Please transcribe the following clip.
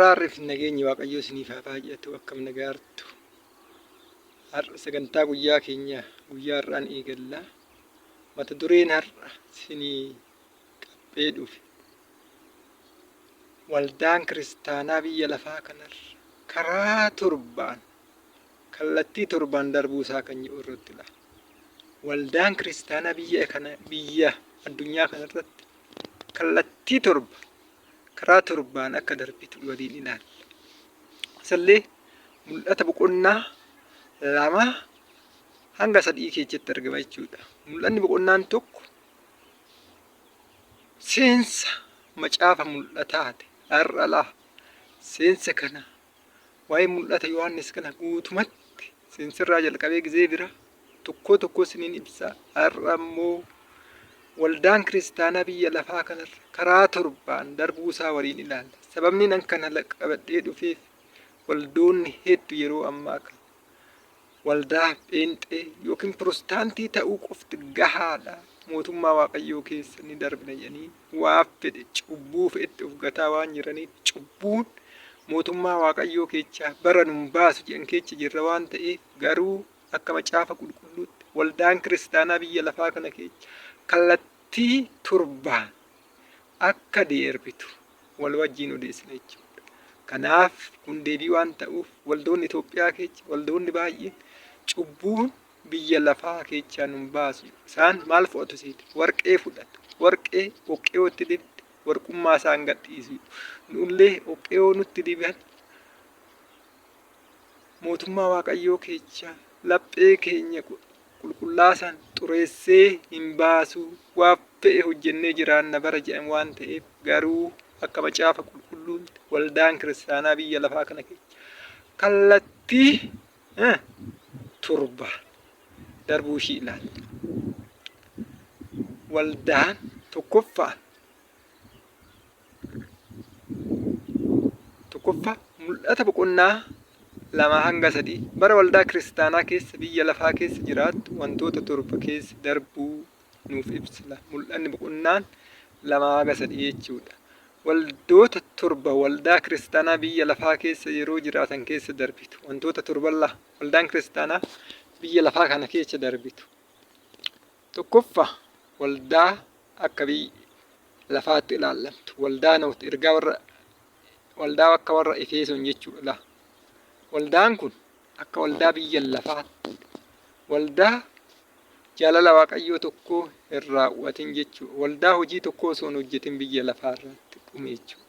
Araarri fi nageenyi Waaqayyoo isiniif haa baay'atu. Akkam nagaartu? Har'a sagantaa guyyaa keenya guyyaa har'aan eegalla. Mata dureen har'a isinii qaphee dhufe waldaan kiristaanaa biyya lafaa kanarra karaa torbaan kallattii torbaan darbuu isaa kan jedhu irrattidha. Waldaan kiristaanaa biyya kana biyya addunyaa kanarratti kallattii torba karaa torbaan akka darbitu waliin ilaalla. Isallee Mul'ata boqonnaa 2 hanga 3 keessatti argama jechuudha. Mul'anni boqonnaan tokko seensa macaafa mul'ataati. Har'a laa seensa kana, waa'ee mul'ata Yohaannis kana guutumatti seensarraa jalqabee gizee bira tokkoo tokkoo isiniin ibsa. Har'a immoo waldaan kiristaanaa biyya lafaa kanarra karaa torbaan darbuu isaa waliin ilaalla. Sababni nan kana qabadhee dhufeef waldoonni hedduu yeroo ammaa kana waldaa pheenxee yookiin pirostaantii ta'uu qofti gahaadha, mootummaa Waaqayyoo keessa ni darbina jedhanii waa fedhe cubbuu fe'etti of gataa waan jiraniif, cubbuun mootummaa Waaqayyoo keessaa bara nun baasu jedhan keessa jirra waan ta'eef, garuu akka macaafa qulqulluutti waldaan kiristaanaa biyya lafaa kana keessa kallattii torbaan akka deerbitu wal wajjiin odeessina jechuudha. Kanaaf kun deebii waan ta'uuf, waldoonni Itoophiyaa keessa waldoonni baay'een cubbuun biyya lafaa keessaa nun baasu. Isaan maal fudhatu seete? Warqee fudhatu. Warqee dhoqqeewootti dibde warqummaa isaan gadhiisu. Nullee dhoqqeewoo nutti diban mootummaa Waaqayyoo keessa laphee keenya qulqullaasan xureessee hin baasu, waa fe'e hojjennee jiraanna bara jedhan waan ta'eef, garuu akka macaafa qulqulluutti waldaan kiristaanaa biyya lafaa kana keessa kallattii torba darbuu ishii ilaalla. Waldaan tokkoffaa Mul'ata boqonnaa 2 hanga 3 bara waldaa kiristaanaa keessa biyya lafaa keessa jiraattu wantoota torba keessa darbuu nuuf ibsa. Mul'anni boqonnaan 2 haga 3 jechuudha. Waldoota torba waldaa kiristaanaa biyya lafaa keessa yeroo jiraatan keessa darbitu. Wantoota torban waldaan kiristaanaa biyya lafaa kana keessa darbitu. Tokkoffaa, waldaa akka biyya lafaatti ilaallamtu. Waldaa nooti ergaa warra waldaa akka warra Efesoon jechuudha. Waldaan kun akka waldaa biyya lafaatti waldaa jaalala Waaqayyoo tokkoo hin raawwatin jechuudha. Waldaa hojii tokkoo osoo hin hojjetin biyya lafaa irratti dhume jechuudha.